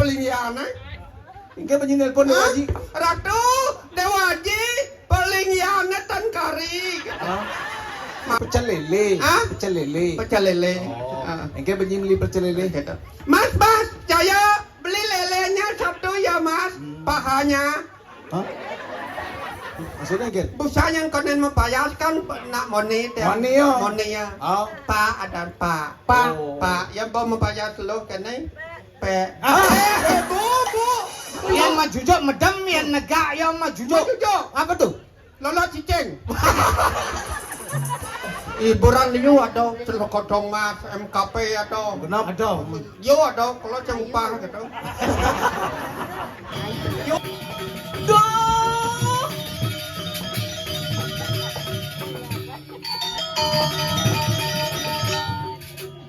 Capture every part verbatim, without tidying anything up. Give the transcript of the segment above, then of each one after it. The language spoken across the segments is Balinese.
Paling ya aneh. Engké benyi nelpon Déwa Aji. Ratu, Déwa Aji, paling ya aneh tan kari. Hah? Pecel lele. Hah? Pecel lele. Pecel lele. Oh. Ah. Engké benyi beli pecel lele. Gitu. Mas, Mas, saya beli lelenya satu ya, Mas. Hmm. Pahanya. Hah? Maksudnya, Gil? Busa yang konen mapayas kan nak moni téh. Moni ya. Moni ya. Oh. Pak ada Pak. Pak. Oh. Pak, yang mau mapayas lu kene. Pe. Ah. Eh, eh, bu, bu. Yang maju jok medem, yang negak, yang maju jok. Maju jok. Apa tuh? Lolo cicing. Hiburan liu ada, celokodong mas, M K P ada. Genep. Ada. Yo ada, kalau cengupah gitu. Yo. Duh.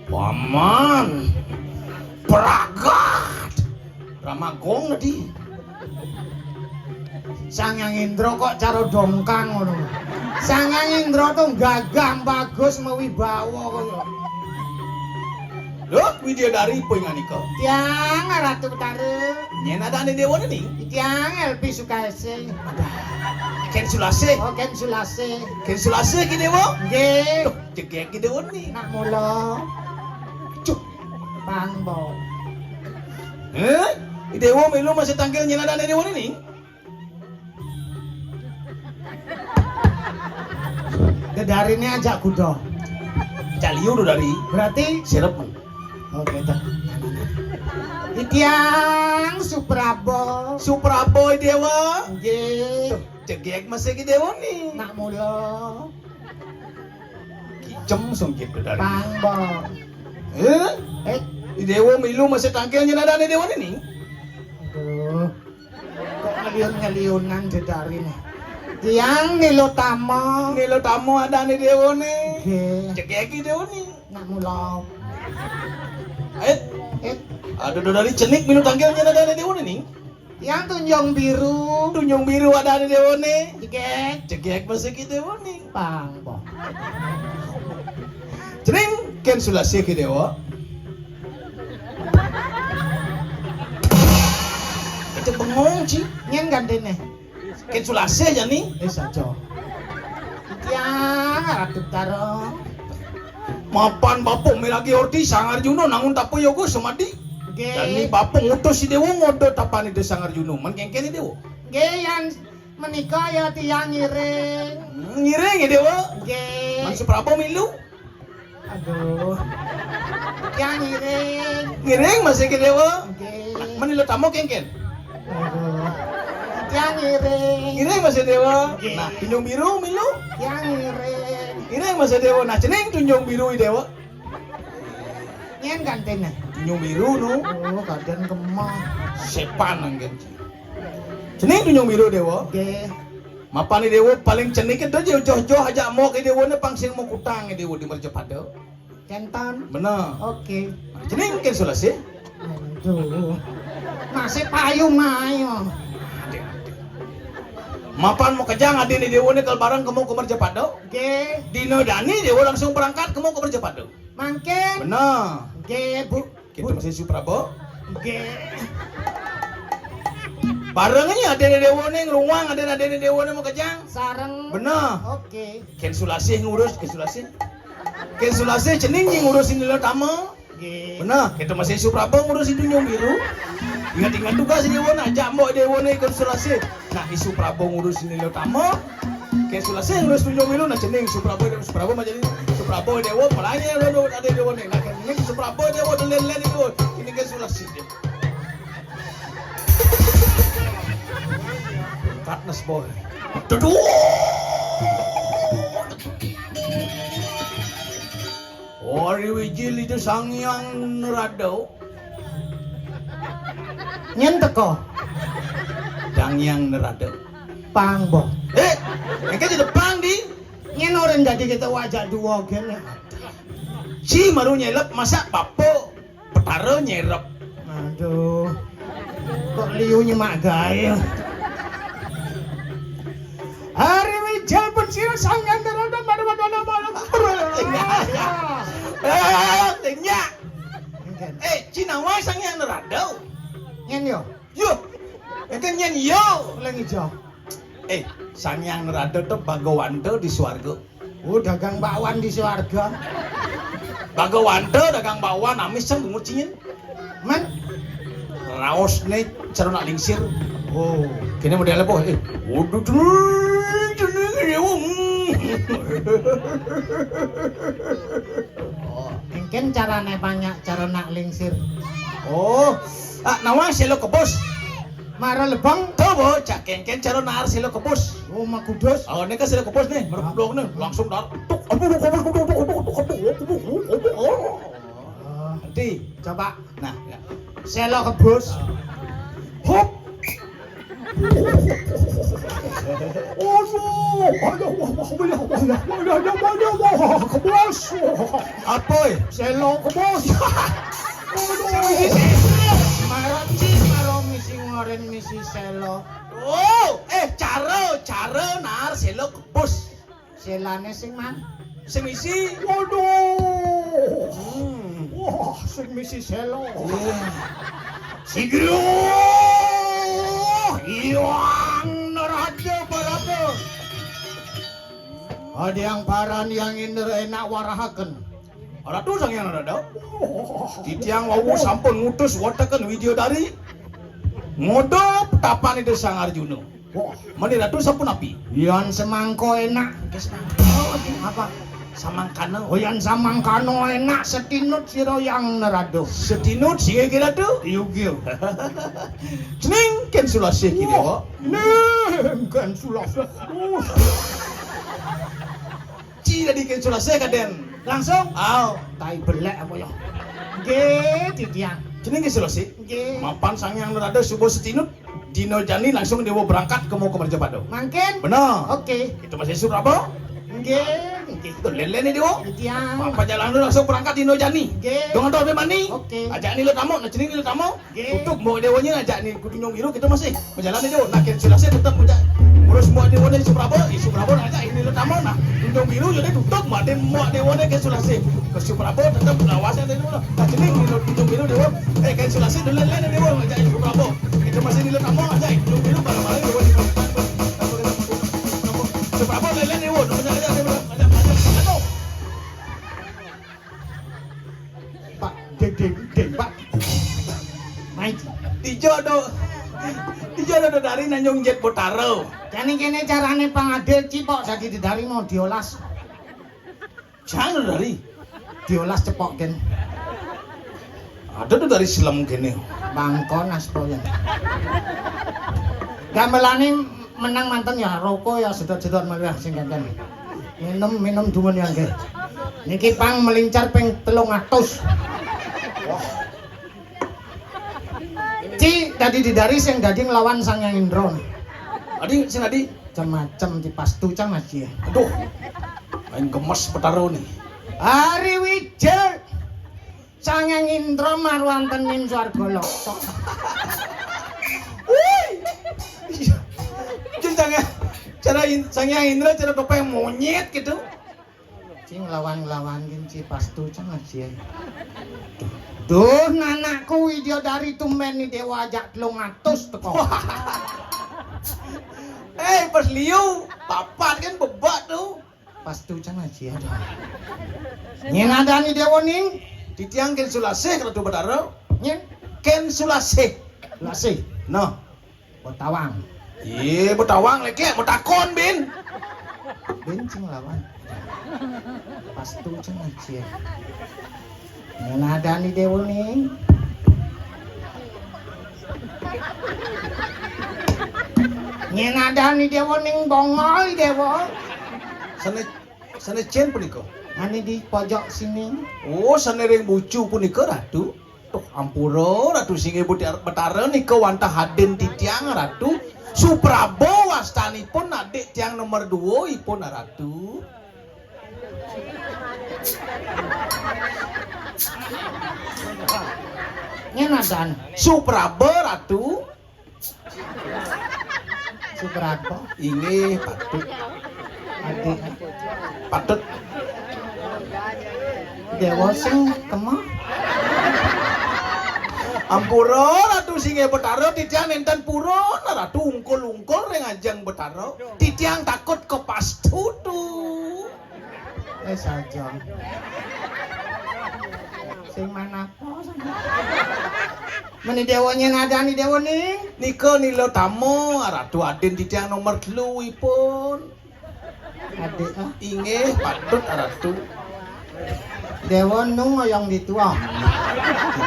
Paman, pragat. Pramagong tadi. Sang Hyang Indra kok cara dongkang ngono. Sang Hyang Indra tuh gagah, bagus, mawibawa kok. Lho, Widyadari poinganika. Tiang Ratu Betara. Nyén adané déwané ning? Tiang L P Sukaesih. Kén Sulasih. Oh, Kén Sulasih. Kén Sulasih ki déwa? Nggih. Duh, jegég ki déwané. Nak mula. Cuk. Pang, Mbok. Hé? I déwa milu masih tangkil nyén adané déwané ning? Dedariné ajak kuda. Caliu dedari. Berarti sirep. Oké, dah. Titiang Suprabo. Suprabo i déwa. Nggih. Tuh, jegég masih ki déwané. Nak mula. Kicem sungkit dedari. Pang, Mbok. Hé? Eh? I déwa milu masih tangkil nyén adané déwané ning? Aduh. Kok ngeliun-ngeliunan dedariné. Tiang Nilotama. Nilotama adané déwané. Nggih. Jegég ki déwané. Nak mula. Eh? Eh? Aduh, dedari cenik milu tangkil nyén adané déwané ning? Tiang Tunjung Biru. Tunjung Biru adané déwané. Jegég. Jegég masih ki déwané. Pang, Mbok. Cening Kén Sulasih ki déwa. Itu bengong, Ci. Nyén gantiné. Kén Sulasih jani. Eh, saja. Tiang Ratu Betara. Mapan bapa miragi orti Sang Arjuna nangun tapa yoga samadi. Nggih. Jani bapa ngutus i déwa ngoda tapané Sang Arjuna. Men kéngkén i déwa. Nggih, yan menika ya tiang ngiring. Hmm, ngiring i déwa. Nggih. Men Suprabo milu. Aduh. Tiang ngiring. Ngiring masih ki déwa. Nggih. Men Nilotama kéngkén. Aduh. Tiang ngiring. Ngiring masih déwa. Nggih. Nah, Tunjung Biru milu. Tiang ngiring. Ngiring masih déwa. Nah, cening Tunjung Biru i déwa. Nyén gantiné. Tunjung Biru nu. Oh, kadén kemah. Sépan anggén. Cening Tunjung Biru déwa. Nggih. Mapan i déwa paling cenik itu joh-joh ajak mok i déwané pang sing mok kutang i déwa di Mercapada. Kénten. Bener. Oké. Cening Kén Sulasih. Aduh. Masih payu mayo. Mapan makejang adané déwané kal bareng kemo ka Mercapada. Nggih. Dina dani déwa langsung berangkat kemo ka Mercapada. Mangkin. Bener. Nggih, Bu. Kita masih Suprabo. Nggih. Bareng aja adané déwané ngruwang adané adané déwané makejang. Sareng. Bener. Oké. Kén Sulasih ngurus, Kén Sulasih. Kén Sulasih cening nying ngurus i Nilotama. Nggih. Bener, kita masih Suprabo ngurus i Tunjung Biru. Ingat-ingat tugas i déwa, ajak mok i déwané Kén Sulasih. Nah, i Suprabo ngurus i Nilotama. Kén Sulasih ngurus Tunjung Biru, nah cening Suprabo, Suprabo mah jadi Suprabo i déwa, palanya lo ada déwané. Nah, cening Suprabo i déwa, delen-delen itu. Ini Kén Sulasih dia. Katnes boy. Duduh. Ari wijil itu Sang Hyang Nerada. Nyén teka. Sang Hyang Nerada. Pang, Mbok. Eh, engké di depan di. Nyén orang dadi kita wajak dua gini. Ci maru nyelep masak bapa Betara nyerep. Aduh. Kok liu nyemak gaé. Ari wijil pun sira Sang Hyang Nerada maru wadana maru. Eh, nyak. Eh, cina waé Sang Hyang Nerada. Nyén yo. Yo. Engké nyén yo. Leng ijo. Eh, Sang Hyang Narada to Bhagawanta di swarga. Oh, dagang bakwan di swarga. Bhagawanta dagang bakwan, amis sang bungut cingin. Men, raosné cara nak lingsir. Oh, kéné modélé apa? Eh, waduh, jeneng, jeneng, ya, wong. Oh, engkén carané banyak cara nak lingsir. Oh, ah, nawa séla kebus. Mara lebeng. Tuh, Bu, cak kénkén cara naar séla kebus. Oh, magudus. Oh, ini kan séla kebus nih, mereblong nih, langsung naar. Tuk, aduh, kebus, kebus, kebus, kebus, kebus, kebus. Oh. Di, coba. Nah, ya. Séla kebus. Hop. Aduh, aduh, wah, wah, wah, wah, wah, wah, wah, wah, wah, kebus. Apa, eh? Séla kebus. Aduh. Mara ci, mara misi ngoren misi séla. Oh, eh, cara, cara naar séla kebus. Sélané sing man? Sing misi. Waduh. Hmm. Wah, sing misi séla. Iya. Sigro. Hyang Narada Barata. Ada yang paran yang Indra enak warahaken. Ratu Sang Hyang Narada. Titiang wau sampun ngutus weteken Widyadari. Ngodop tapan Ida Sang Arjuna. Wah, mani Ratu sapunapi? Yan semangka enak. Engké semangka. Apa? Samangkana. Oh, yan samangkana enak setinut sira Hyang Narada. Setinut sing iki, Ratu? Iya, iya. Jeneng Kén Sulasih ki, Déwa. Wah, ning Kén Sulasih. Duh. Ci dadi Kén Sulasih kadén. Langsung? Aw. Tai belek apa ya? Nggih, Titiang. Jeneng Kén Sulasih? Nggih. Mapan Sang Hyang Narada suba setinut, dina jani langsung Déwa berangkat ka Maka Mercapada. Mangkin? Bener. Oke. Kita masih Suprabo? Nggih, nggih. Itu lélé nih, Déwa. Titiang. Mapan jalan dulu langsung berangkat dina jani. Nggih. Dong atau mani? Oke. Ajak Nila Tama, nah jeneng Nila Tama. Nggih. Tutup mbok déwané ajak ni kudu nyong biru kita masih. Majalan aja, nah, Kén Sulasih tetep ngajak. Terus mbok déwané Suprabo, eh, Suprabo ngajak ini lo tamu, nah. Nyong biru jadi tutup, mbok dé-, mbok déwané Kén Sulasih. Ke Suprabo tetep lawas ada dulu. Nah, jadi ini lo nyong biru déwa, eh, Kén Sulasih dulu lain déwa ngajak Suprabo. Kita masih ini lo tamu ngajak nyong biru bareng-bareng déwa. Suprabo lain déwa, ngajak, ngajak, ngajak, ngajak, ngajak. Aduh. Pak, deng, deng, deng, Pak. Mai. Ijo do. Ijo do dari nanyong jét Botaro. Jani kéné carané pangadil cipok dadi dedari mau diolas. Jangan dari. Diolas cepok kén. Ada tuh dari silem kéné. Bangkon aspoyan. Gamelane menang manten ya, roko ya, sedot-sedot malu ya sing kénkén. Minum, minum dumun ya nggih. Niki pang melincar ping telung atus. Wah. Ci dadi didari sing dadi nglawan Sang Hyang Indra. Adi, sing adi? Macem-macem ci pastu cang aji. Aduh. Main gemes Betara nih. Hari Wijil. Sang Hyang Indra marwanten ning swarga lokto. Wih. Iya. Jun Sang Hyang, cara In-, Sang Hyang Indra cara topeng monyet gitu. Sing lawan-lawan gin ci pastu cang aji. Duh, nanakku Widyadari tumben ni dewa ajak telung atus teko. Eh, pas liu, papat kan bebak tuh. Pastu cang aji, aduh. Nyén adani dewa ning? Titiang Kén Sulasih, Ratu Betara. Nyén? Kén Sulasih. Lasih. Nah. Betawang. Iya, betawang lagi, betakon, Bin. Bin cing lawan. Pastu cang aji. Nyén adani dewa ning? Nyén adani dewa ning bongol dewa? Sané, sané cén punika? Ane di pojok sini. Oh, sané ring bucu punika, Ratu. Tuh, ampura, Ratu Singgih Buti Betara nika wantah adin titiang, Ratu. Suprabo wastanipun adik tiang nomor dua ipun, Ratu. Nyén adan. Supraba, Ratu. Supraba. Inggih, patut. Adik. Patut. Dewa sing kema. Ampura Ratu Singgih Betara, titiang nénten purun Ratu ungkul-ungkul ring ajeng Betara. Titiang takut kepastu tu. Eh, saja. Sing manapa saja? Meni déwa nyén adané déwa ning? Nika Nila Tama, Ratu, adin titiang nomor telu ipun. Adik, ah. Inggih, patut, Ratu. Déwa nung ngoyong ditu, ah.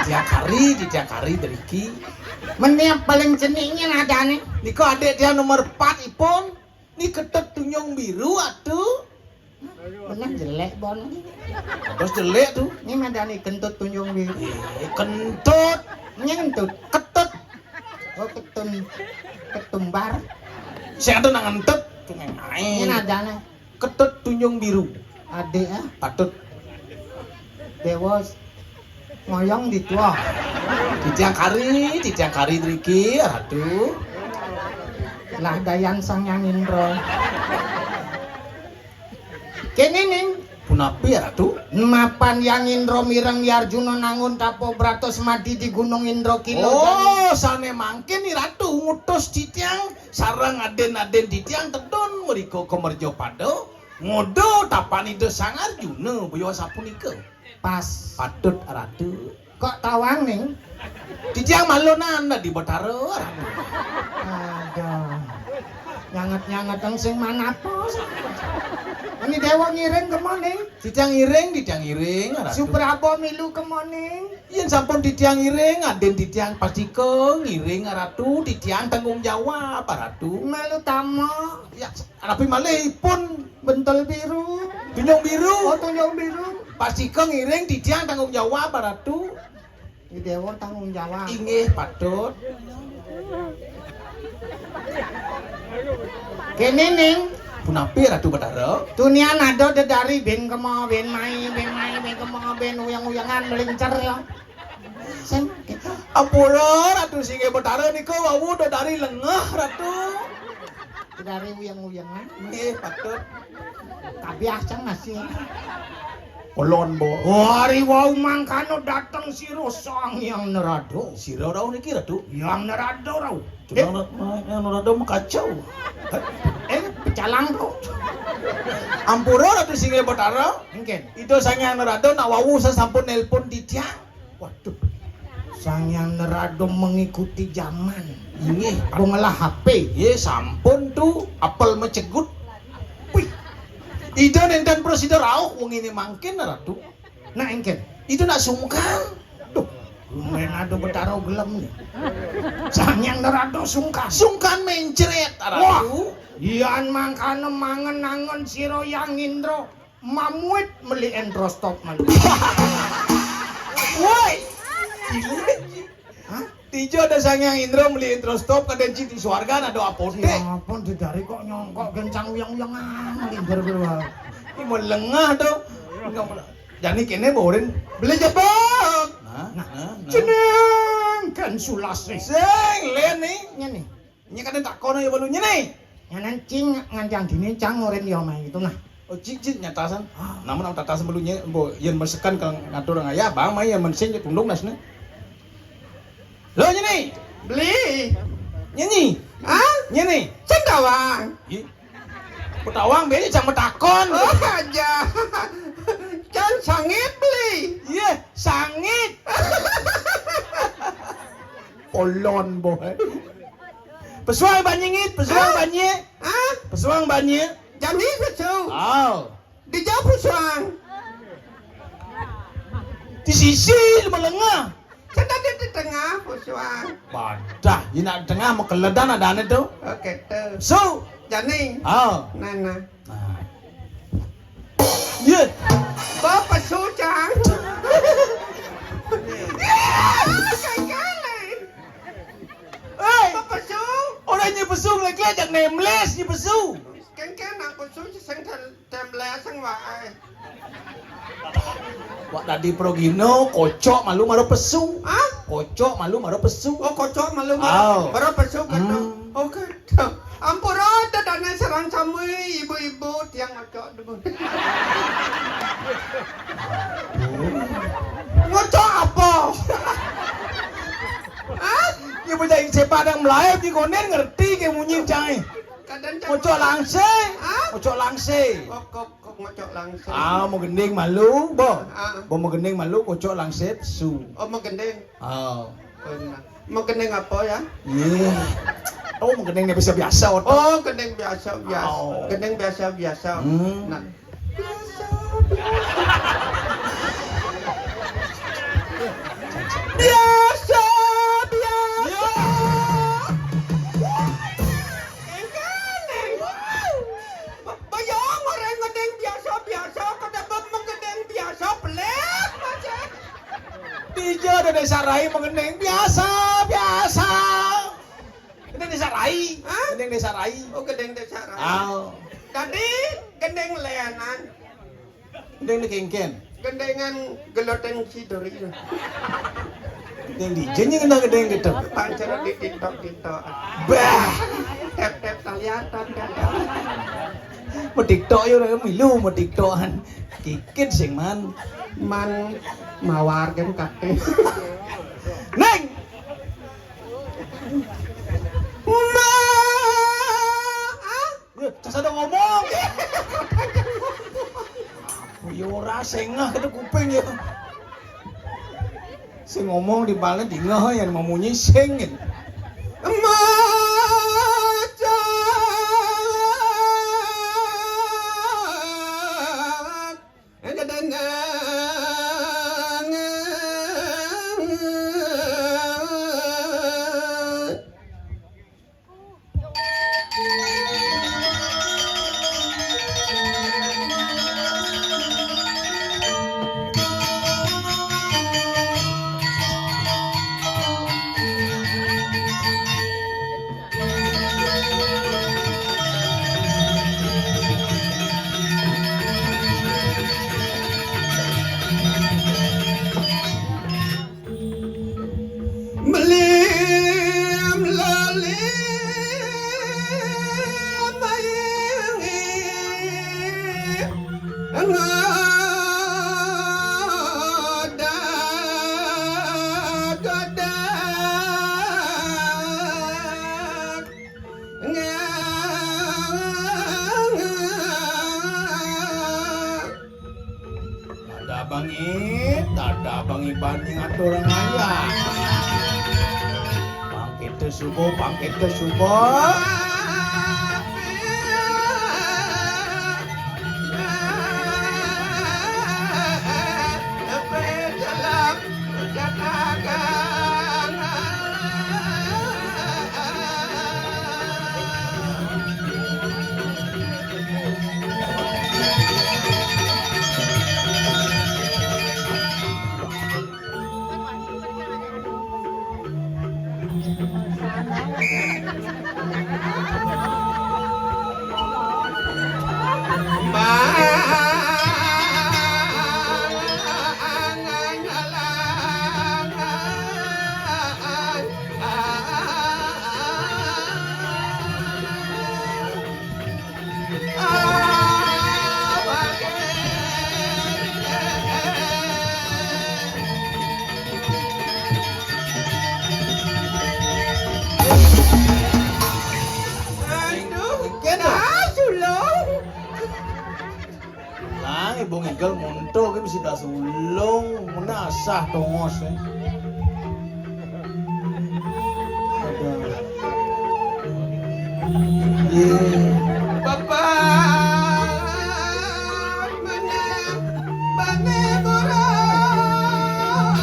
Titiang kari, titiang kari driki. Meni paling cenik nyén adané. Nika adik tiang nomor empat ipun. Ni Ketut Tunjung Biru, Ratu. Meneh jelék bon. Terus jelék tu. Ni madané Kentut Tunjung Biru. Eh, kentut. Ini kentut. Ketut. Oh, ketun. Ketumbar. Sing ada nang ngentut. Ini adané. Ketut Tunjung Biru. Adik, ah. Patut. Déwa ngoyong ditu. Titiang kari, titiang kari driki, Ratu. Lah dayan Sang Hyang Indra. Kéné ning. Punapi, Ratu? Mapan Hyang Indra mireng Yarjuna nangun tapa brata semadi di Gunung Indra Kila. Oh, sané mangkin Ni Ratu ngutus titiang sareng adin-adin titiang tedun mrika ka mercapada. Ngoda tapan Ida Sang Arjuna, baya sapunika. Pas. Patut, Ratu. Kok tawang ning? Titiang malunan di Betara, Ratu. Aduh. Nyanget-nyanget sing manapa? Ini déwa ngiring kemana? Titiang ngiring, titiang ngiring, Ratu. Suprabo milu kemana? Yén sampun titiang ngiring, adin titiang pastika ngiring, Ratu. Titiang tanggung jawab, Ratu. Malu tama. Ya, Napi malih ipun Bentel Biru. Tunjung Biru. Oh, Tunjung Biru. Pastika ngiring titiang tanggung jawab, Ratu. Di Déwa tanggung jawab. Inggih, patut. Kéné ning. Punapi, Ratu Betara? Tunian ada dedari bin kema, bin mai, bin mai, bin kema, bin uyang-uyangan melincer ya. Sing gitu. Ampura, Ratu Singgih Betara nika wau dedari lengeh, Ratu. Dari uyang-uyangan. Nggih, patut. Kabiah cang masih. Kolon, Bo. Hari wau mangkana dateng sira Sang Hyang Narada. Sira rauh niki, Ratu? Hyang Narada rauh. Cuma na-, na-, Hyang Narada mah kacau. Eh, pecalang to. Ampura, Ratu Singgih Betara. Engken. Ida Sang Hyang Narada nak wau sasampun nelpon titiang. Waduh. Sang Hyang Narada mengikuti zaman. Inggih. Aku ngelah H P. Ye, sampun tu apel mecegut. Wih. Ida nénten prasida rauh wenginé mangkin, Ratu. Nak engken. Ida nak sungkan. Duh. Mén ada Betara gelem nih. Sang Hyang Narada sungkan. Sungkan mencret, Ratu. Wah. Yan mangkana mangen-angen sira Hyang Indra. Mamuit meli entrostop man. Woi. Hah? Dija ada Sang Hyang Indra meli entrostop, kadén ci di swarga ada apotek. Siapa didari kok nyongkok gencang uyang-uyangan, lindur keluar. Ini mau lengah to. Jani kéné borin. Beli jebak. Nah, nah, nah. Jeneng kan Sulastri. Sing lén nih. Nyén nih. Nyé kadén takon ya balu nyé né. Nyanan cing nganjang dini cang ngorin ya main itu nah. Oh, cing, cing, nyatasan. Ah. Namun aku tatasan balu nyé, bo, yén mesekan kang ngatur ngaya, bang, main yén mensing nyé tundung nasné. Lo nyé né. Beli. Nyé né. Hah? Nyé né. Cendawang. Ih. Petawang beli sama takon. Oh, aja. Kan sangit beli. Iya, sangit. Kolon, boy. Pesuang banyingit, pesuang banye. Hah? Pesuang banye. Jani pesu. Oh. Dija pesuang. Di sisi melengah. Sedang di tengah pesuang. Badah, di nak tengah mekeledan adané to. Oke, to. Su. Jani. Oh. Nana. Nah. Iya. Ba pesu cang. Kengkeng. Eh, ba pesu. Orang nyé pesu lagi ajak nemles nyé pesu. Kengkeng nak pesu sing tem-, temles sing wae. Wak dadi progino, kocok malu maro pesu. Hah? Kocok malu maro pesu. Oh, kocok malu maro. Aw. Maro pesu gitu. Hmm. Oke. Ampura, dadane sareng sami ibu-ibu tiang ngocok dulu. Ngocok apa? Sing padang mlaib di konden ngerti ke munyin cai. Kadén cai. Ngocok langsé. Hah? Ngocok langsé. Kok, kok, kok ngocok langsé? Ah, mau gending malu, bo. Ah. Bo mau gending malu, kocok langsé, su. Oh, mau gending. Ah. Benar. Mau gending apa ya? Nih. Oh, mau gending biasa-biasa, otak. Oh, gending biasa-biasa. Oh. Gending biasa-biasa. Hmm. Nah. Biasa, biasa. Ya. Engkau, Neng. Ba-, bayang orang ngending biasa-biasa, kata bab menggending biasa, pelik macam. Dija ada desa rai menggending biasa, biasa. Ini desa rai. Hah? Ini desa rai. Oh, gending desa rai. Ah. Tadi gending leanan. Gending di kengken. Gendengan geloten si Dori. Gending di jenyi kena gending gitu. Pancer di TikTok, TikTok. Bah. Tep, tep, tak lihat, tep, tep, tep. Mau TikTok ya, orang milu mau TikTokan. Kikit sing man. Man mawar kan kate. Neng. Ma. Ah? Weh, cas ada ngomong. Ya ora sengah itu kuping ya. Sing ngomong di balik dingeh yang memunyi sing. Macan. Melim lalim ngodak-ngodak. Ada bangit, ada bangit banding atur raya. Bangkit tu subuh, bangkit tu subuh. Aduh, kena sulung. Lah, ibu ngigel monto ki mesti dah sulung, menasah tongos, eh. Ada. Ye. Bapak, mana, mana orang?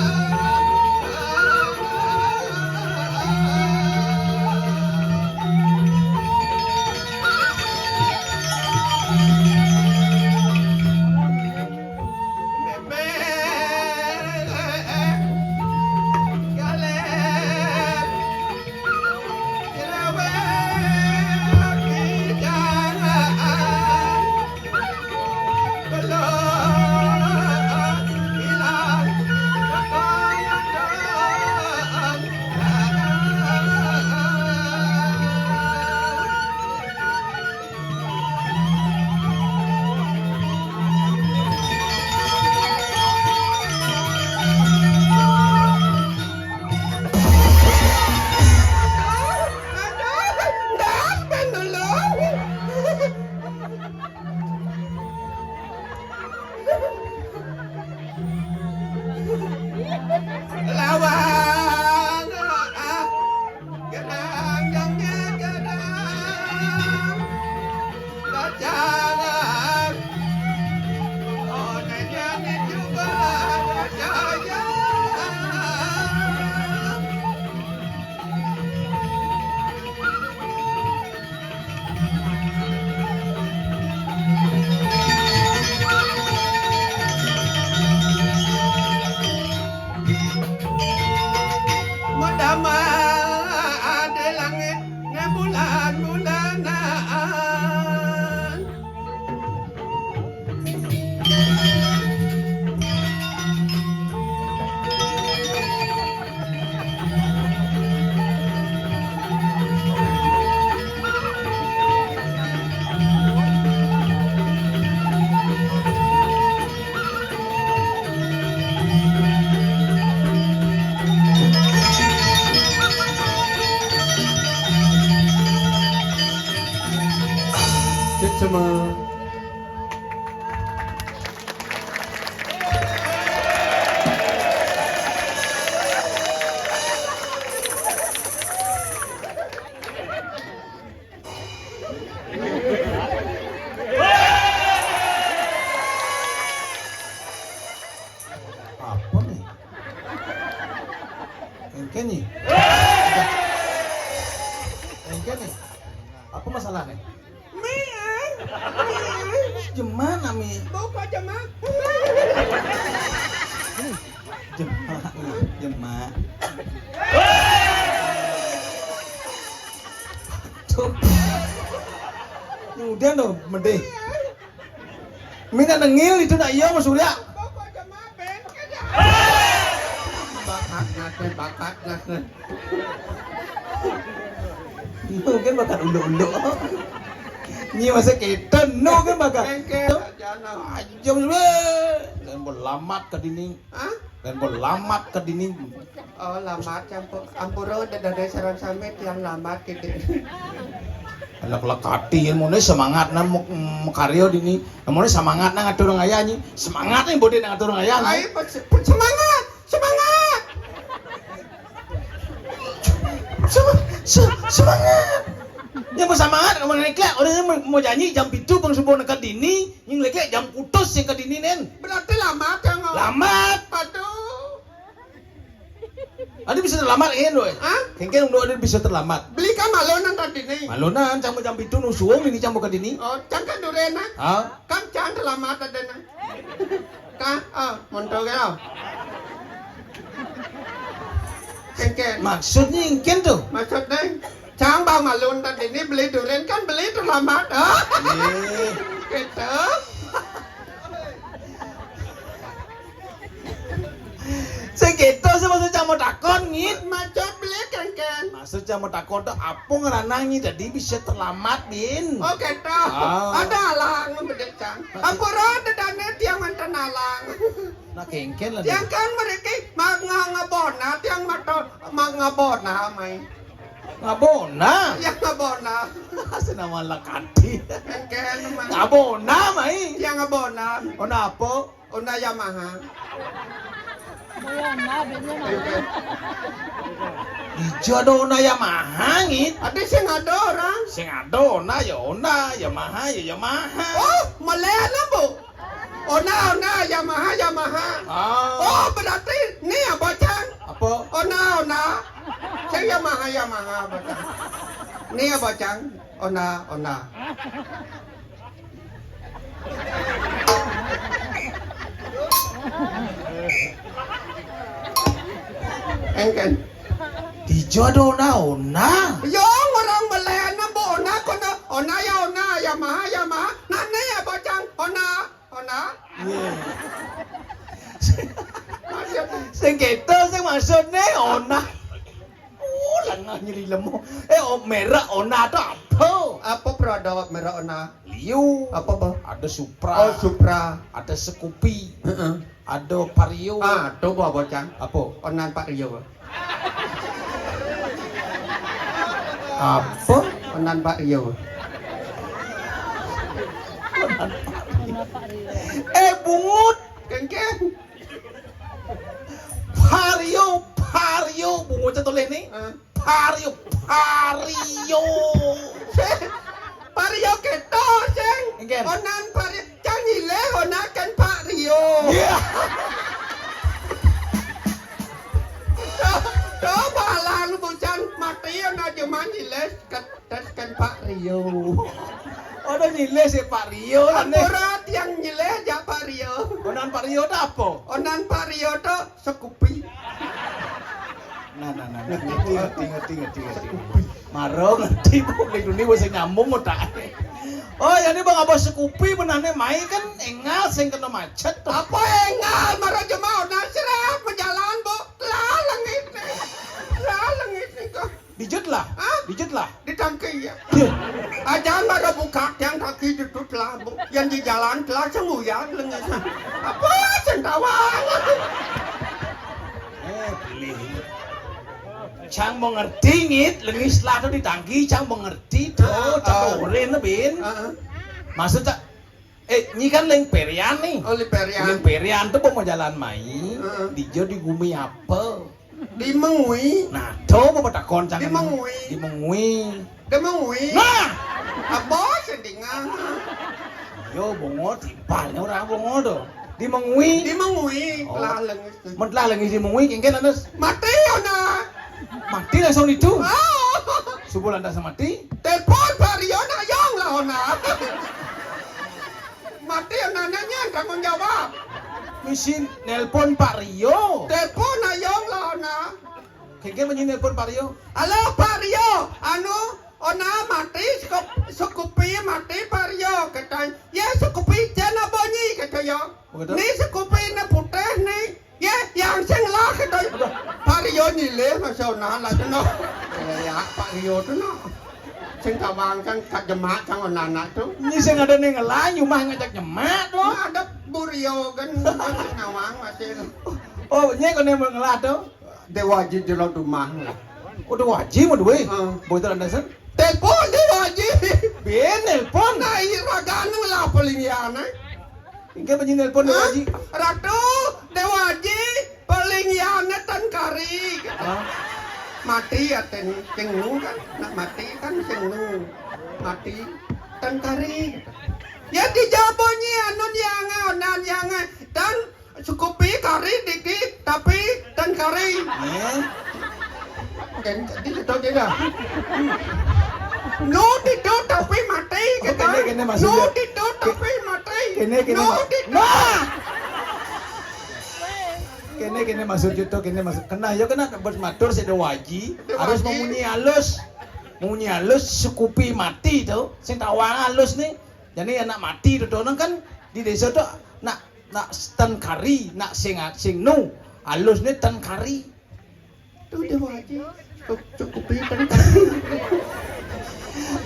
Lawang, ah, gedang, gedang, gedang. Pacaran. Oh, nanya ni juga percaya. Madamel adi langit ngan bulan-bulanan. Cek sama. Apa nih? Engke nih. Engke nih. Apa masalahnya? Meang. Meang. Jema nami. Boko jema. Jema, jema. Tuh. Udah dong, medeh. Mina nengil itu nak iya, Mas Surya. Bakat naten, bakat naten. Itu kan bakat unduk-unduk. Ini masa kita, no kan bakat. Engke, jana. Aja, weh. Dan berlamat ke dinding. Hah? Dan berlamat ke dinding. Oh, lamat, campur. Ampura, dedade sareng sami tiang lamat, gitu. Anak lekati, ilmune semangat nang muk-, makarya dini. Ilmune semangat nang ngatur ngayah, nyi. Semangat nih, bodi nang ngatur ngayah, nyi. Ayo, pe-, pe-, semangat, semangat. Sema-, se-, semangat. Yang bersemangat, kamu naik lah. Orang yang mau, mau janji jam pitu, bang subuh nekat dini. Yang lagi jam putus yang ke dini, nen. Berarti lamat, ya, ngau? Lamat. Aduh. Adi bisa terlambat, kan, Doi? Hah? Kengken, Doi, adi bisa terlambat. Beli kan malunan tadi nih. Malunan, cang jam pitu nu suwung ini cang buka dini. Oh, cang kan durena. Hah? Kan cang terlambat ada nah. Kan, oh, monto kau. Kengken. Maksudnya engken tuh? Maksudnya, cang bang malun tadi ini beli duren kan beli terlambat. Oh. Iya. Gitu. Sing gitu sih maksud cang mau takon, Ngit. Maksud beli, Kengken. Maksud cang mau takon tuh apa ngerana, Ngit, jadi bisa terlambat, Bin. Oh, gitu. Ah. Ada alang, beli, Cang. Nah, ampura, dedane tiang manten alang. Nah, Kengken lah. Tiang kan mereka ma-, nga-, ngabona, tiang mata, ma-, ngabona, mai. Ngabona? Ya, ngabona. Senama lekati. Kengken, mai. Ngabona, mai. Tiang ngabona. Ona apa? Honda Yamaha. Dija ada Honda Yamaha, Ngit? Ada sing ada orang. Sing ada Honda ya Honda, Yamaha ya Yamaha. Oh, melehna, Bu. Honda, Honda, Yamaha, Yamaha. Ah. Oh, berarti ini ya, Bocang? Apa? Honda, Honda. Sing Yamaha, Yamaha, Bocang. Ini ya, Bocang. Honda, Honda. Engken. Dija ada Honda, Honda. Yo, orang melehna, Bu, Honda, kono, Honda ya Honda, Yamaha, Yamaha. Nah, ini ya, Bocang, Honda, Honda. Iya. Sing gitu, sing maksudnya Honda. Oh, lengah nyeri lemu. Eh, oh, merek Honda ada apa? Apa produk merek Honda? Lio. Apa, apa? Ada Supra. Oh, Supra. Ada Scoopy. Heeh. Ada Vario. Ah, ada, Bu, Bocang. Apa? Honda Vario. Apa? Honda Vario. Eh, bungut. Kengken. Tulis ni. Hah? Vario, Vario. Vario kéto, sing. Engken. Onan Vario, cang nyilih onan kén Vario. Iya. Tuh, tuh, balang bucan mati, onan cuma nyilih ket-, tes kén Vario. Onan nyilih si Vario, lah, nih. Ampura tiang nyilih jak Vario. Onan Vario to apa? Onan Vario to Scoopy. Nah, nah, nah, nah. Ngerti, ngerti, ngerti, ngerti, ngerti, ngerti. Maro ngerti, Bu. Ning duni wis nyambung otak. Oh, ya, ini Bang Abah Scoopy benane mai kan engal sing kena macet to. Apa engal, maro cuma onan serap menjalan, Bu. Lah, lengit nih. Lah, lengit nih kok. Dijut lah. Hah? Dijut lah. Di tangki ya. Iya. Ajan mara buka tiang kaki ditut lah, Bu. Yang di jalan telah semuyang lengan. Apa sing tawang? Eh, beli. Cang mengerti, Ngit, lengis lah tu di tangki, cang mengerti tu, ah, cang ah. Oren, Bin. Ah, ah. Maksud cang, eh, nyi kan ling perian ni. Oh, ling perian. Ling perian tu mau jalan mai, ah, ah. Dijo di gumi apa? Di Mengwi. Nah, coba betakon cang. Di Mengwi. Di Mengwi. Di Mengwi. Nah! Apa sing dingah? Yo, bongol, timpalnya orang bongol tu. Di Mengwi. Di Mengwi. Oh. Lah lengis. Mentlah lengis di Mengwi, kengken anes. Mati, onan. Mati langsung itu. Oh. Subuh lantas mati. Telepon Vario nak yong lah, onan. Mati, onan nanya tanggung jawab. Misi nelpon Vario. Telepon nak yong lah, onan. Kengken bunyi nelpon Vario. Halo, Vario. Anu, onan mati, Scoop-, Scoopy mati, Vario. Katanya, ya, Scoopy cen apa nyi? Kata ya. Begitu. Ni Scoopy ni putih ni. Ya, yang sing lah, kata. Aduh. Vario nyilih, Masya Allah, lah tu no. Ya, Vario tu no. Sing tawang kan kat jemak cang onan anak tu. Ni sing ada ning ngelah, nyumah ngajak jemak tu. Nah, ada Burio kan, kan nawang masih. Oh, nyi kau ni ngelah tu. Dewa Aji jero rumah. Oh, Dewa Aji mah duwe. Heeh. Begitu landasan. Telepon Dewa Aji. Bin nelpon. Nah, iya, ragan lah paling ya, nah. Engke bunyi nelpon Dewa Aji. Hah? Ratu, Dewa Aji, paling ya, nah, ten kari. Hah? Mati ya, ten, cengnu kan. Nak mati kan cengnu. Mati, ten kari. Ya, dijawab bunyi, anu, yang, onan, yang, dan Scoopy kari dikit, tapi ten kari. Eh? Kan, di situ dia dah. Nu tidur tapi mati, oh, gitu. Kene, kene maksud nu dia. Tidur tapi mati. Kene, kene nu ma-, tidur. Nah! Kene, kene maksud itu, kene maksud. Kena, ya kena buat matur si Dewa Aji. Dewa Aji. Harus memunyi halus. Memunyi halus, Scoopy mati tu. Sing tawang halus ni. Jadi anak mati tu, tu kan di desa tu nak Nak ten kari, nak sing, sing nu. Halus ni ten kari. Tu dia buat aja. Cukup, cukupi ten kari.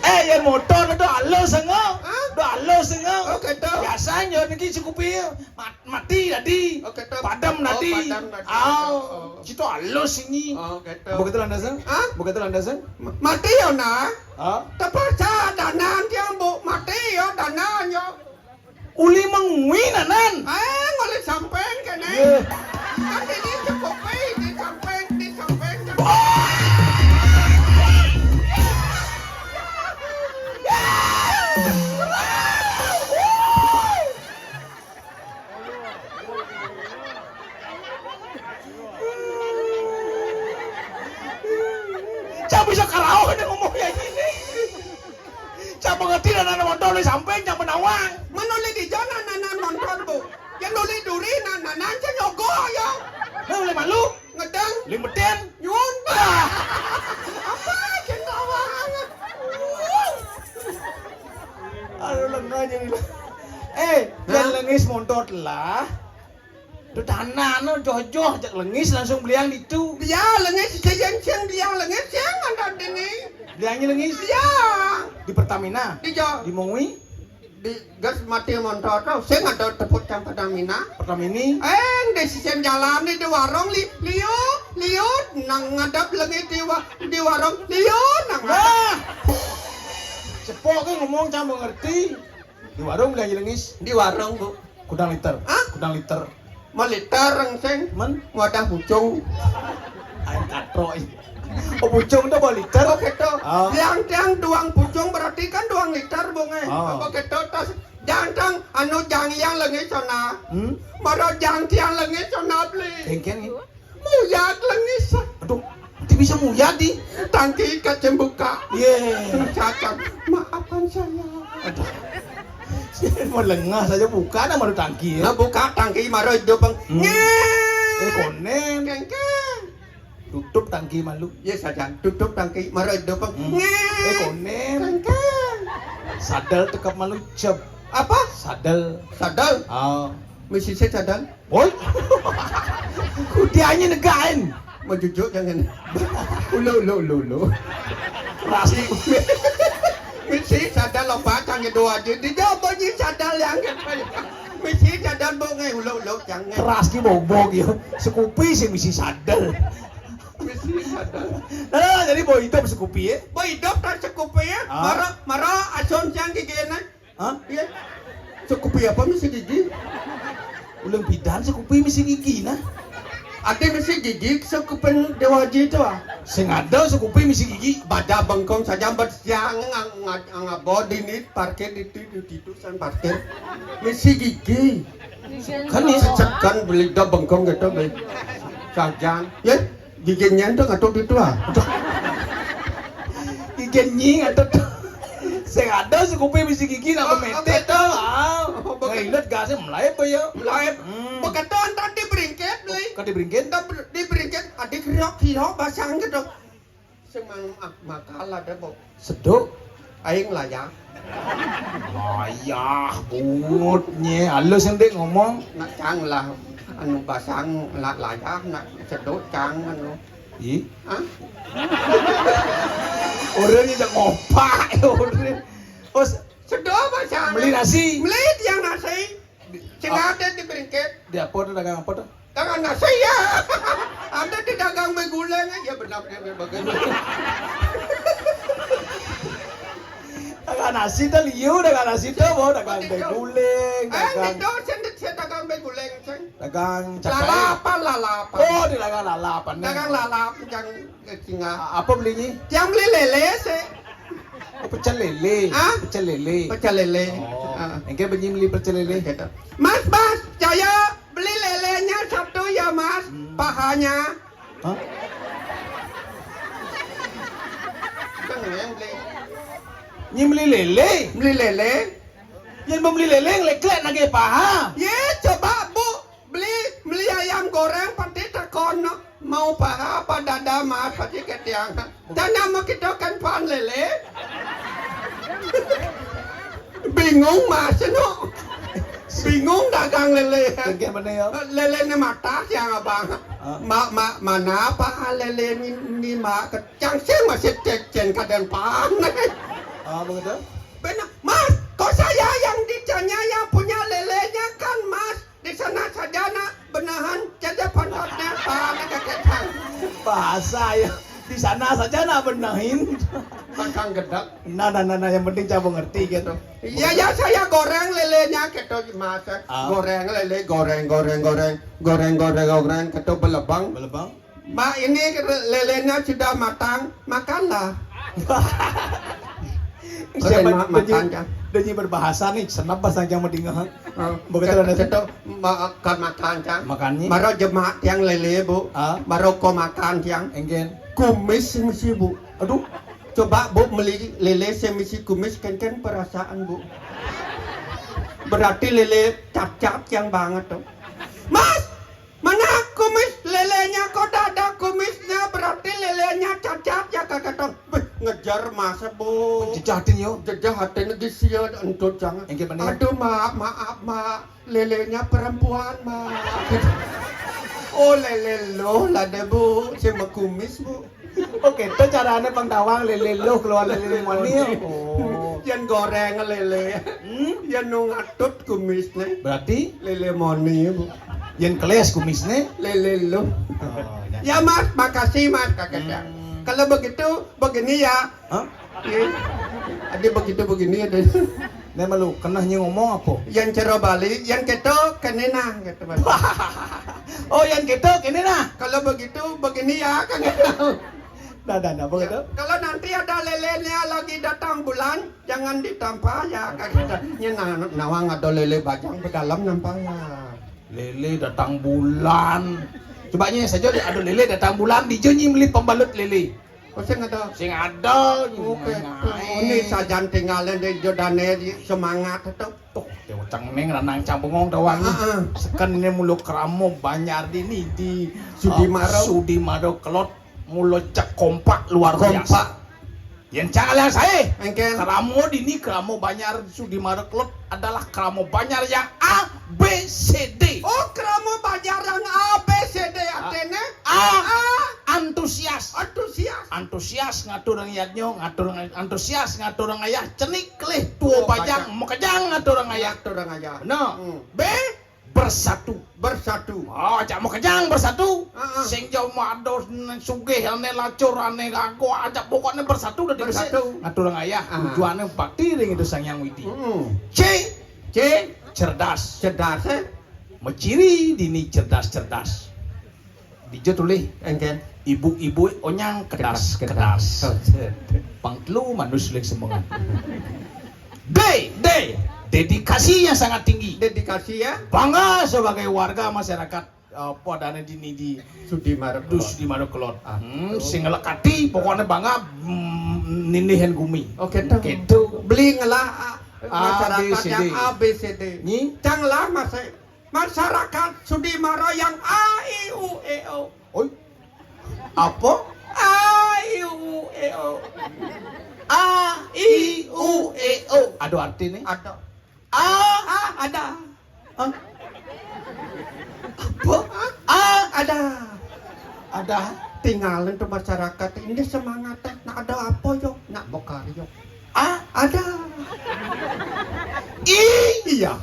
Eh, ya motor tu halus sangat. Hah? Tu halus sangat. Oh, kata. Biasanya niki cukupi mat-, mati tadi. Oh, kata. Padam tadi. Oh, padam tadi. Ah, oh. Situ halus ini. Oh, kata. Begitu landasan? Hah? Begitu landasan? Ma-, mati ya, nah. Hah? Terpaksa danan dia, Bu. Mati ya, danan ya. Uli mengwi nanan. Eh, nguli samping kene. Iya. Kan ini cukup baik di samping, di samping, samping. Cak bisa karaoh ini ngomongnya ini. Cak mengerti dan anak motor di samping, cak menawang. Menuli di jalan anak motor, Bu. Yang nuli duri, nan, nan, nan, cak nyogo, ya. Nah, oleh malu. Ngedang. Limbetin. Nyun. Ah. Apa, cak tawang? Aduh, lengah jadi. Eh, hah? Yang lengis montot lah. Tu tanah no joh-joh, jak lengis langsung beliang ditu. Dia lengis, sing, sing, dia lengis, sing ada dini. Beliangnya lengis? Iya. Di Pertamina? Iya. Di Mongwi? Di gas mati montor tu, sing ada tepuk cang Pertamina. Pertamini? Eh, di sisi jalan ni, di warung li-, liut, liut, nang ngadap lengis di wa-, di warung, liut, nang ngadap. Wah! Cepok ke ngomong cang mengerti. Di warung beliangnya lengis? Di warung, Bu. Kudang liter. Hah? Kudang liter. Meliter rengseng. Men? Wadah pucung. Aing Katrok. Oh, pucung to bawa liter. Oh, gitu. Ah. Yang tiang duang pucung berarti kan duang liter, Bung, eh. Ah. Apa gitu, terus jantang anu jang yang lengi sana. Hmm? Maro jang tiang lengi sana beli. Kengkeng. Muyat lengi sa. Aduh, nanti bisa muyat di. Tangki kacem buka. Ye. Cacang. Maafkan saya. Aduh. Mau lengah saja buka nama lu tangki ya. Nah, buka tangki maro hidup, Bang. Hmm. Nyeh. Eh, konen. Kengkeng. Tutup tangki malu. Ya, saja. Tutup tangki maro hidup, Bang. Hmm. Nyeh. Eh, konen. Kengkeng. Sadel tekap malu cep. Apa? Sadel. Sadel. Ah. Misi saya sadel. Woi. Kudianya negain. Menjujuk jangan. Ulo, ulo, ulo, ulo. Pasti. Misi sadel lompat, jangan dua aja. Dia jawab bunyi sadel yang gitu. Misi sadel bunga, ulo, ulo, jangan. Keras ki bobo gitu. Sekupi sih misi sadel. Misi sadel. Nah, jadi bawa hidup sekupi ya. Bawa hidup kan sekupi ya. Ah. Maro, maro asun siang gigi enak. Hah? Iya. Sekupi apa misi gigi? Ulun pidan sekupi misi gigi nah. Ada misi gigi sekupin Dewa Haji itu ah. Sing ada sekupi misi gigi. Baja bengkong saja bersiang ngang ngang ngabod ini parkir itu itu itu san parkir. Misi gigi. Kan ya. Cecekan beli dah bengkong gitu beli. Saja. Ya. Gigi nyen tu ngatuk di tua. Gigi nying atau tu. Sing ada sekupi misi gigi nak oh, pemete tu. Ah. Oh, ngai ingat gasnya mulai apa ya? Mulai. Hmm. Beketon tadi beringkit ni. Kau di beringkit? Di beringkit. Adik riok-riok basang gitu. Semang ah, makal ada bau. Seduk. Aing layah. Layah, bungut nye. Halus ente ngomong. Nak cang lah, anu basang, nak layah, nak sedut cang, anu. Ih. Hah? Orang ini tak ngopak, orang. Oh, sedut basang. Beli nasi. Beli tiang nasi. Sing ada di beringkit. Di apa tu, dagang apa tu? Dagang nasi ya. Ada di dagang beguling aja benar dia begitu. Dagang nasi tu liu, dagang nasi tu bawa dagang beguling, eh, dagang. Itu saya dagang beguling, saya. Dagang cakai. Lalapan, lalapan. Oh, di dagang lalapan. Dagang lalap, yang Tinggal. Apa belinya? Yang beli lele sih. Oh, pecel lele. Hah? Pecel lele. Pecel lele. Oh. Ah. Engke benyi beli pecel lele. Gitu. Mas, mas, saya beli lelenya satu ya, Mas. Hmm. Pahanya. Hah? Bukan yang beli. Nyi beli lele? Beli lele. Yang membeli lele ngeleklek nagih paha. Ye, coba, Bu. Beli, beli ayam goreng pati takon mau paha apa dada mas pati ke tiang. Tanya mau kita kan pan lele. Bingung mas no. Bingung dagang lele. Tengke mana ya? Lele ni mata siang abang. Ah. Ma, ma, mana apa lele ni, ni mak kecang sih masih cecen kadang pan. Ah, begitu? Benar, mas. Kok saya yang ditanya yang punya lelenya kan mas? Di sana saja nak benahan jadi pantatnya. Ah, nak kakek. Bahasa ya. Di sana saja nak benahin. Pasang gedek. Nah, nah, nah, nah, yang penting coba ngerti gitu. Iya, ya, saya goreng lelenya gitu, Mas. Ah. Goreng lele, goreng, goreng, goreng. Goreng, goreng, goreng, gitu belebang. Belebang. Mak, ini lelenya sudah matang, makanlah. Siapa mak makan, Cang? Dia berbahasa nih, senap bahasa yang mau dengar. Oh, begitu ada. Cetok makan makan, Cang. Makannya? Maro jemak tiang lele, Bu. Ah? Maro ko makan tiang. Enggen. Kumis mesti, Bu. Aduh. Coba, Bu, beli lele semisi kumis, kan, kan perasaan, Bu. Berarti lele cacat yang banget tuh. Mas, mana kumis lelenya kok tak ada kumisnya? Berarti lelenya cacat ya, kakak tong. Beh, ngejar masa, Bu. Jejahatin yo. Jejahatin lagi sia entut jangan. Engke bener. Aduh, Mak, maaf, Mak. Lelenya perempuan, Mak. Oh, lele lo lah deh, Bu. Cuma kumis, Bu. Oke, itu caranya pang tawang lele lo keluar lele moni. Oh. Yang goreng lele. Hmm? Yang nu ngatut kumisnya. Berarti? Lele moni, Bu. Yang keles kumisnya? Lele lo. Oh, ya. Ya, Mas, makasih, Mas, kakek ya. Hmm. Kalau begitu, begini ya. Hah? Iya. Ada begitu begini ada. Né malu, keneh nyé ngomong apa? Yén cara Bali, yén kéto kéné nah, gitu, Bali. Oh, yén kéto kéné nah. Kalau begitu, begini ya, kan gitu. Dah, dah, dah, apa gitu? Kalau nanti ada lelenya lagi datang bulan, jangan ditampah ya, kan gitu. Nyé na-, nawang ada lélé bajang di dalam nampah ya. Lélé datang bulan. Coba nyé saja ada lélé datang bulan, dija nyé beli pembalut lélé. Oh, sing ada. Sing ada, oh, kéto. Ini sajan tingalin di jodané di semangat to. Tuh, dia ucang ning ranang cang bengong tawang. Heeh. Seken ini mulu keramo banjar di ni di Sudimaro. Ah, Sudimaro Kelod mulu cek kompak luar biasa. Kompak. Yén cang aliang saé. Engkén. Keramo di ni keramo banjar Sudimaro Kelod adalah keramo banjar yang A B C D. Oh, keramo banjar yang A B C D artinya? A. A. Antusias. Antusias. Antusias ngatur yadnya, ngatur, antusias ngatur ayah, cenik kelih tua bajang, makejang ngatur ayah. Ngatur ayah. Bener. Hmm. B. Bersatu. Bersatu. Oh, ajak makejang bersatu. Heeh. Sing jauh mados sugih, ané lacur, ané gago, ajak pokokné bersatu dadi besik. Bersatu. Ngatur ayah. Ah. Tujuané bakti ring Ida Sang Hyang Widhi. Hmm. C. C. Cerdas. Cerdas, eh? Maciri dini cerdas-cerdas. Dija tulih. Engkén. Ibu-ibu onyang kedas-kedas. Kedas. Oh, cék. Pang telu manus ling semengan. D, D, dedikasi yang sangat tinggi. Dedikasi ya. Bangga sebagai warga masyarakat, eh, apa adané dini di Sudimaro Kelod. Sudimaro Kelod. Ah, hmm, betul. Sing ngelekati, pokoknya bangga, mm, nindih gumi. Oh, kéto. Kéto. Beli ngelah, ah, masyarakat yang A B C D. A B C D. Nyi? Cang lah masih Masyarakat Sudimaro yang A I U E O. Oi. Apa? A I U E O. A I U E O. Ada artinya? Ada. A. A, ada. Hah? Apa? A, ada. Ada. Tinggalin tuh masyarakat. Ini semangatnya. Nak ada apa, yo? Nak bekarya. A, ada. I, iya.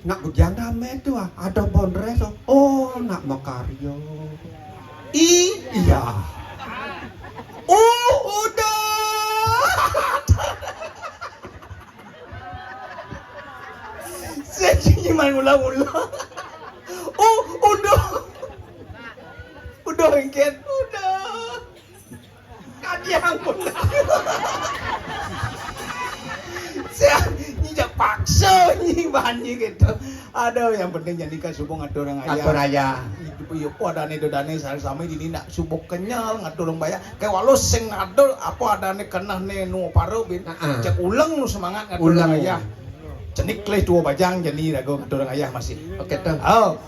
Nak bujang ramé tuh, ah. Ada bondres, oh. Oh, nak makarya. I, iya. U, udah. Saya cuma ngula-ngula. U, udah. Udah, engkén. Udah. Kadiang pun. Saya nyi jak paksa nyi bani gitu. Aduh, yang penting jani kan subuh ngatur ayah. Ngatur ayah. Ibu, ibu, adané dodané sami-sami dini nak subuh kenyel ngatur ayah. Kayak walau sing ada apa adané kenehné nu para bin. Heeh. Cek uleng nu semangat ngatur ayah. Uleng. Cenik kelih tua bajang jani raga ngatur ayah masih. Oké, tuh. Oh.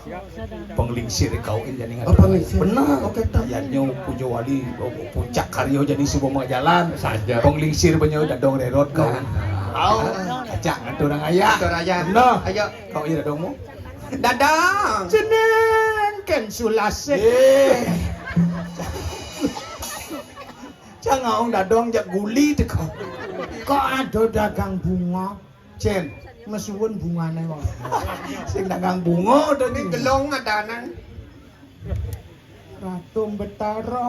Panglingsir kau ini jani ngatur. Oh, panglingsir. Bener. Oké, tuh. Yadnya puja wali, oh, puncak karya jani subuh mau jalan. Saja. Panglingsir banyak dadong rerot kau. Nah. Au, kacang ngatur ayah. Ngatur ayah. Bener. Ayo. Kau iya dadongmu. Dadong. Jeneng kén sulasé. Eh. Jangan dadong jak guli teko. Kok ada dagang bunga? Cén, mesuwun bungane wong. Sing dagang bunga to. Ning gelong adanan. Ratu Betara.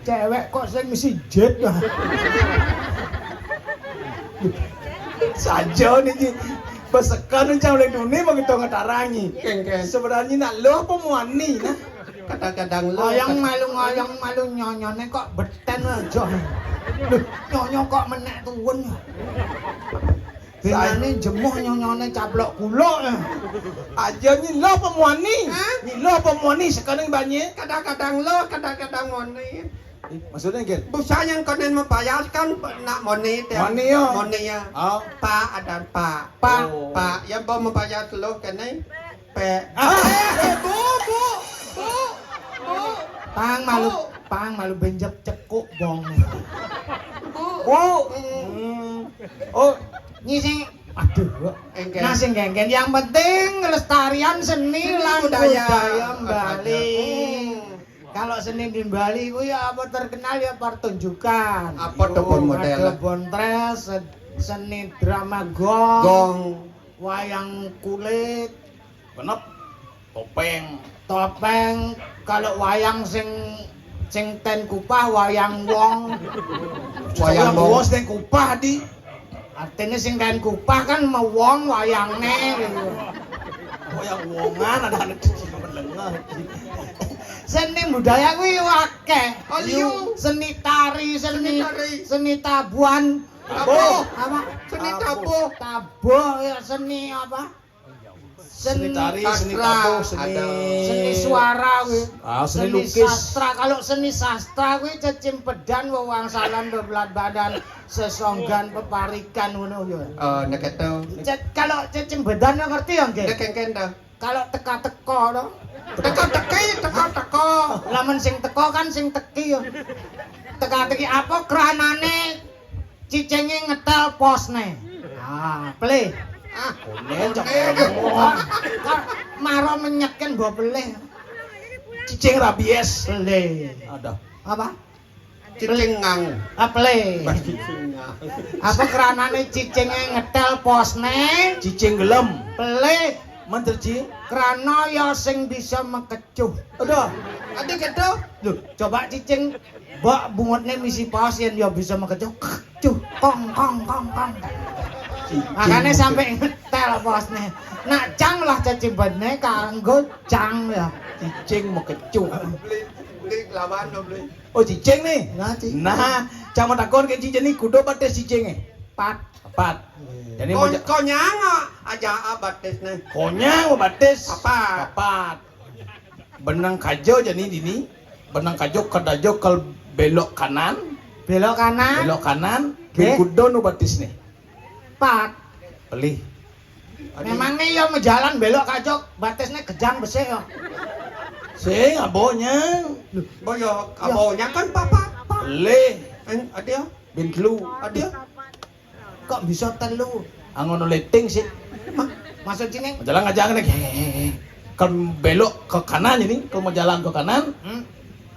Cewek kok sing sijit, ah. Saja niki. Besekan cang oleh duni begitu ngetarangi. Kengken. Sebenarnya nak lo apa muani, nah? Kadang-kadang lo. Oyong malu, oyong malu, nyonyone kok beten aja. Loh, nyonyo kok menek tuwun. Binane jemuh nyonyone caplok kuluk. Aja nyi lo apa muani? Hah? Nyi lo apa muani sekarang banyak? Kadang-kadang lo, kadang-kadang muani. Ih, maksudnya, Gil? Busa yang konen membayar kan nak muani dia. Muani, ya? Muani, ya. Oh. Pak, ada Pak. Pak. Oh. Pak, yang mau membayar lo kene. Pe. Ah. Eh, eh, Bu, Bu, Bu, Bu. Pang malu, Bu. Pang malu benjep cekuk bong. Bu. Bu. Mm. Hmm. Oh, nyi sing, aduh, Bu. Engken. Nah, sing engken. Yang penting kelestarian seni, seni lan budaya. Budaya Bali. Hmm. Kalau seni di Bali kuwi ya apa terkenal ya pertunjukan. Apa to, Bon, model? Ada bontres, se-, seni drama gong, gong, wayang kulit, genep, topeng. Topeng, kalau wayang sing, sing ten kupah, wayang wong. Wayang wong. Wong sing kupah di Artine sing kaen kupah kan mewong wayangne. Wayang wongan ada anak kecil melengah. Seni budaya kuwi akeh. Oh, iya. Seni tari, seni, seni tari, seni tabuhan. Tabuh. Apa? Seni tabuh. Tabuh ya seni apa? Seni tari, seni tabuh, seni, seni suara kuwi. Ah, seni lukis. Seni sastra. Kalau seni sastra kuwi cecimpedan wewangsalan bebelat badan sesonggan peparikan ngono ya. Eh, nek itu. Kalau cecimpedan ngerti ya nggih? Nek kengken ta? Kalau teka-teko to. Teka-teki, teka-teko. Lamun sing teko kan sing teki ya. Teka-teki apa kranane cicinge ngetel posne. Ah, play. Ah, konen cok. Kan maro menyeken mbok play. Cicing rabies. Play. Ada. Apa? Cicing ngang. Ah, play. Cicing ngang. Apa kranane cicinge ngetel posne? Cicing gelem. Play. Menterji. Krana ya sing bisa mekecuh. Aduh. Ade kedo. Lho, coba cicing mbok bungutne misi pos yen ya bisa mekecuh. Cuh, kong kong kong kong. Makane sampe ngetel posne. Nak cang lah cecimpedan kanggo cang ya. Cicing mekecuh. Beli, beli lawan lo beli. Oh, cicing nih. Nah, cicing. Nah, cang mau takon ke cicing nih kudu batis cicinge. Pat. Pat. Jadi mau konyang aja batisne. Konyang batis. Papat. Papat. Benang kajo jani dini. Benang kajo kedajo kal belok kanan. Belok kanan. Belok kanan. Nggih. Bin kudo nu batis nih. Pat. Pelih. Memang nih ya mejalan belok kajo batisnya kejang besik ya. Sing abonya. Boyo abonya kan papat. Pelih. Ada. Bin telu. Ada. Kok bisa telu? Ah, ngono leting sih. Maksud sini? Jalan aja nih. Kalau belok ke kanan ini, kalau mau jalan ke kanan, hmm,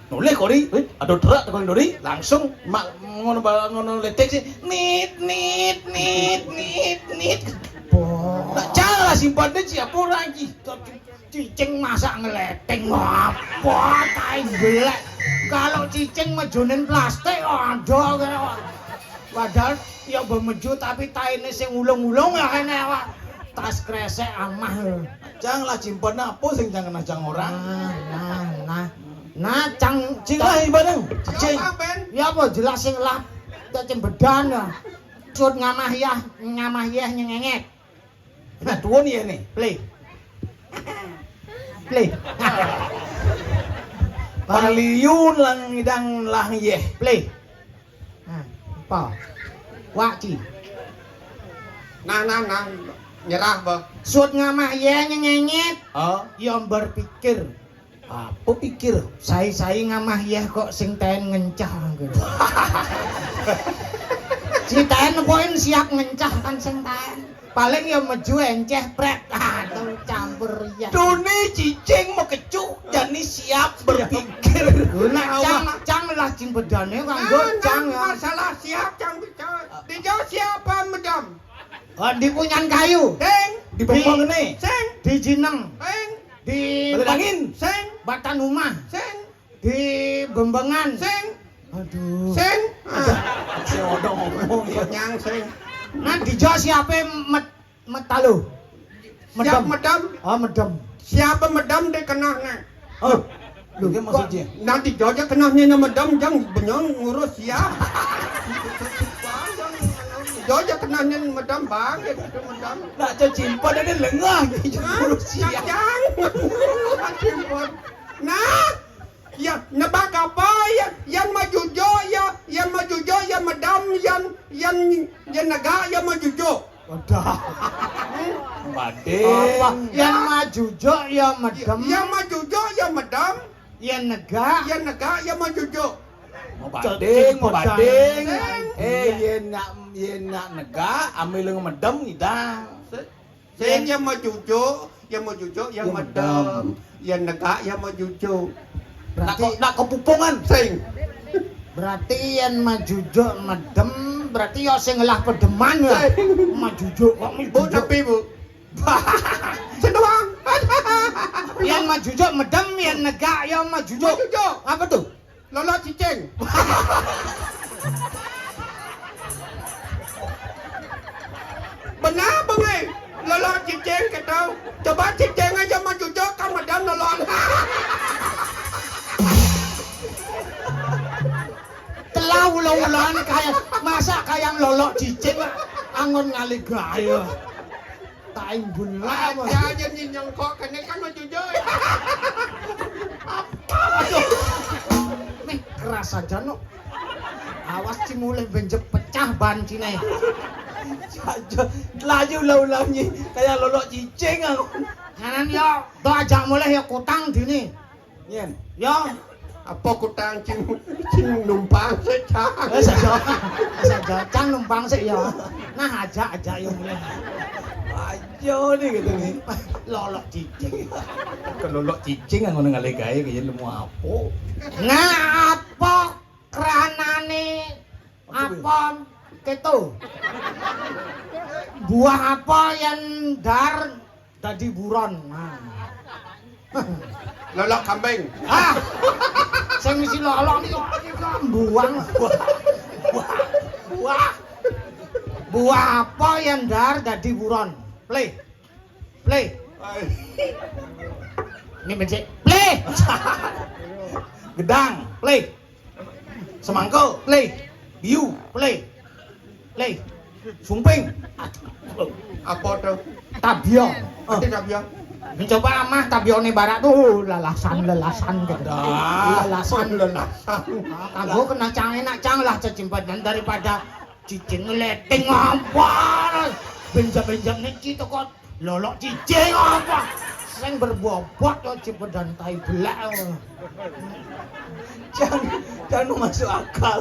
noleh kori, eh, ada truk kori dori, langsung mak ngono ngono leting sih, nit nit nit nit nit. Boh. Nak cara simpan deh siapa orang ki? Cicing masak ngeleting apa tai belek. Kalau cicing mejunin plastik ada kene kok. Padahal ya mbok meju tapi taine sing ulung-ulung ya kene kok. Tas kresek amah. Cang lah simpen apa sing cang kena cang orang. Nah, nah, nah. Nah, cang cing lah ibadah. Cing. Ya apa jelas sing lah cacing bedan ya. Sut ngamah yah, ngamah yah nyengenget. Nah, tuwun ya nih. Play. Play. Paliun lang idang lang yeh. Play. Nah, apa? Wak ci. Nah, nah, nah. Nyerah, bah. Sut ngamah yeh nyengenyet. Oh. Yang berpikir. Apa pikir? Sai-sai ngamah yeh kok sing taen ngencah. Si taen poin siap ngencah kan sing taen. Paling ya meju enceh pret. Aduh campur ya. Doni cicing mekecuh jani siap berpikir. Nah, cang cang lah cing bedane kanggo cang ya. Masalah siap cang bicara. Dijawab siapa medam? Oh, di punyan kayu. Sing. Di bembong ini. Sing. Di jineng. Sing. Di Bale angin. Sing. Batan rumah. Sing. Di bembengan. Sing. Aduh. Sing. Ah. Si Odong ngomong ya. Nyang sing. Nah, dijo siapa met metalu? Siap medem. Oh, medem. Siapa medem deh kena nih. Oh. Lho, iki maksudnya? Nanti jojo kena nih medem jang benyong ngurus ya. Jojo kena nih medem bang, ya itu medem. Nak cecimpan ini lengah gitu. Hah? Ngurus ya. Nah, ya nebak apa ya? Yang majujo ya, yang majujo ya medam, yang yang yang negak ya majujo. Wadah. Bading. Apa? Yang majujo ya medem. Yang majujo ya medem. Yang negak. Yang negak ya majujo. Mau bading, mau bading. Eh, yen nak yen nak negak, ambil yang medem ngidang. Sing ya majujuk, ya majujuk, ya medem. Ya negak, ya majujuk. Nak ko nak kepupungan. Sing. Berarti yen majujuk medem, berarti ya sing lah pedeman ya. Sing. Majujuk kok Bu, majujuk. Tapi Bu. Sing doang. Yen majujuk medem, yen negak ya majujuk. Majujuk. Apa tuh? Lolo cicing. Benar bengi. Lolok cicing kita. Coba cicing aja mau cucuk kan madan lolok. Telah ulo-uloan kaya masa kaya lolok cicing anggon ngalih gaya. Tak imbun lah. Aja aja nyengkok kene kan mau cucuk. Aduh. Nih keras aja no. Awas ci mulai benjep pecah ban cine. Aja laju ulah-ulah nyi kaya lolok cicing aku. Nganan yo, do ajak mulai ya kutang dini. Nyen. Yo, Apa kutang cing cing numpang secang. eh saja, saja cang numpang sih ya. Nah ajak ajak yang mulai. Aja nih gitu nih. Lolok cicing. Ke lolok cicing aku ngalih gaya kaya nemu apa? Nah apa keranane apa keto? Buah apa yang dar dadi buron? Nah. Lolok kambing. Ah, sing mesti lolok nih buang. Buah, buah, buah. Buah apa yang dar dadi buron? Play, play. Ini mencet. Play. Gedang, play. Semangkuk, play. Biu, play. Play. Sumping. Apa tuh? Tabio. Nanti tabio. Mencoba amah tabione barak tuh lalasan lalasan gitu. Dah. Lalasan. Lalasan. Ah, kanggo kena cang enak cang lah cecimpadan daripada cicing ngeleting apa. Benjam-benjam niki teko lolok cicing apa. Sing berbobot to cipedan tai belak. Jangan jangan masuk akal.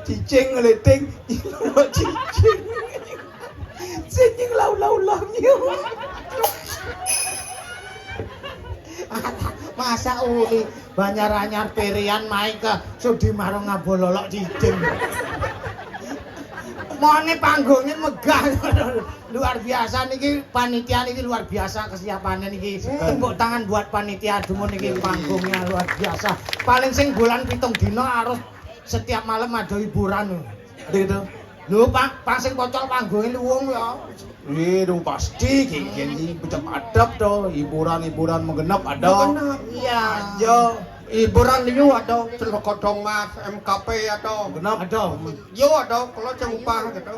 Cicing ngeliting, lolok cicing. Sing lau-lau lau. Masa uli banyak anyar perian mai ke Sudi marung ngabo lolok cicing. Mone panggungnya megah. Luar biasa niki panitia niki luar biasa kesiapannya niki. Tepuk tangan buat panitia dumun niki panggungnya luar biasa. Paling sing bulan pitung dino harus setiap malam ada hiburan. Ada gitu. Lho Pak, pas sing pocol panggungnya luwung ya. Ih, dong pasti kayak gini bocah adab tuh hiburan-hiburan menggenap ada. Menggenap. Iya. Ya, Hiburan liu ada celokodong mas M K P ada. genap. Ada. Yo ada kalau cang upah gitu.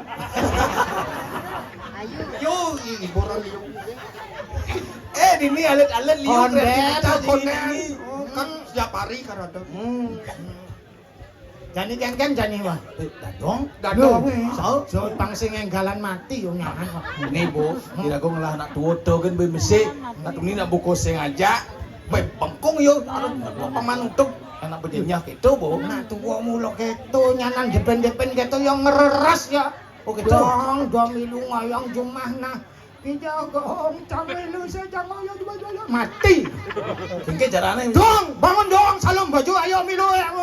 Yo hiburan liu. Eh, dini alit-alit liu Konden. Kreativitas Konden. ini. Oh, kan setiap hari kan ada. Hmm. Jani kengken jani wah. Eh, dadong. Dadong. So, so pang sing enggalan mati yo nyaman kok. Ini bu, kira gue ngelah anak tua tuh kan be mesti. Anak ini nak buku sing aja. Be bengkong yo, aduh, apa manutup? Anak berjenyah gitu bu. Nak tua mulo keto nyanan depen-depen keto yang ngereres ya. Oh gitu. Dong, dong milu ngoyong jumah nah. Kita gong cang milu sejang ngoyong jumah jumah mati. Mungkin caranya Dong, bangun dong, salam baju ayo milu ya.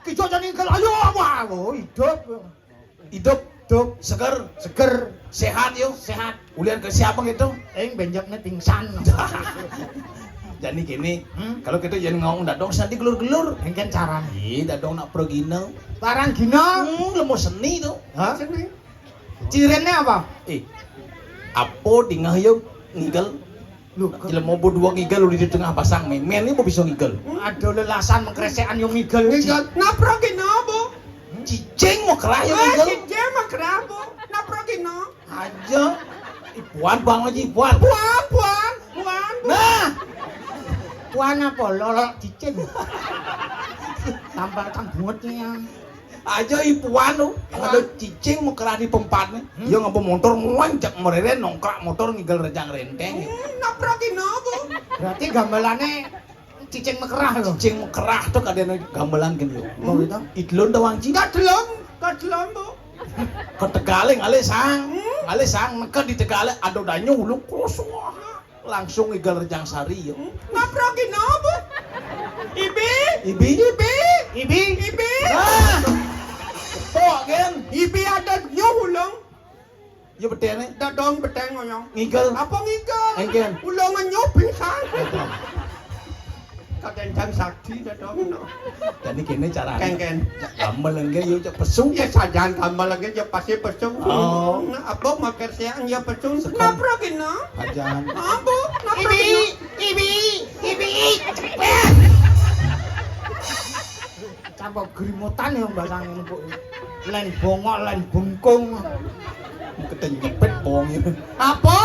Kita jadi ayo apa? Hidup. Hidup, hidup, seger, seger, sehat yo. Sehat. Ulian ke siapa gitu? Ing benjepne pingsan. Jadi gini, Hmm? kalau kita jadi ngomong dadong nanti gelur-gelur. Engken carane. Ih, dadong nak pergi no. Parang gina. Hmm, lemo seni tuh. Hah? Sini. Cirine apa? Eh, apa dingah yo ngigel? Lho, Jelema berdua ngigel udah di tengah pasang memen ini bisa ngigel. Ada lelasan mengkresekan yo ngigel. Ngigel. Napro gino bu. Cicing mau kerah yo Eh, ngigel. cicing mah kerah bu. Napro gino. Aja. Ipuan bang aja ipuan. Puan puan puan. Nah, Puan apa lolok cicing. Tambah tang bungetnya yang aja ipuan tuh. Ada cicing mau kerah di tempat nih. Dia ngapa motor ngoncak merere nongkrak motor ngigel rejang renteng. Hmm, napro gino bu. Berarti gambalannya cicing mekerah loh. Cicing mau kerah tuh kadang gamelan gini. Oh gitu. Idlon tawang cing. Gak delom, gak delom bu. Ketegaling alih sang, alih sang neka di Tegaling ada danyu ulung kosong. Langsung ngigel rejang sari yo. Napro gino bu. Ibi. Ibi. Ibi. Ibi. Ibi. Ah. Pok gen. Ibi ada nyuh ulung. Ya bedene. Dadong bedeng ngoyong. Ngigel. Apa ngigel? Engken. Ulung nyuh pingsan. Pancen jang sakti to, Dok. Dadi kene carane. Kengken. Cak gamel nggih yo cak pesu. Ya sajan gamel lagi ya pasti pesu. Oh. Nah, apa maker siang ya pesu. Sekan. Napa kena? Pajan. Apa? Napa Ibi, kena? ibi, ibi. Campur grimutan ya mbak sang empuk. Len bongok, len bengkung. Ketenyepet bong. Apa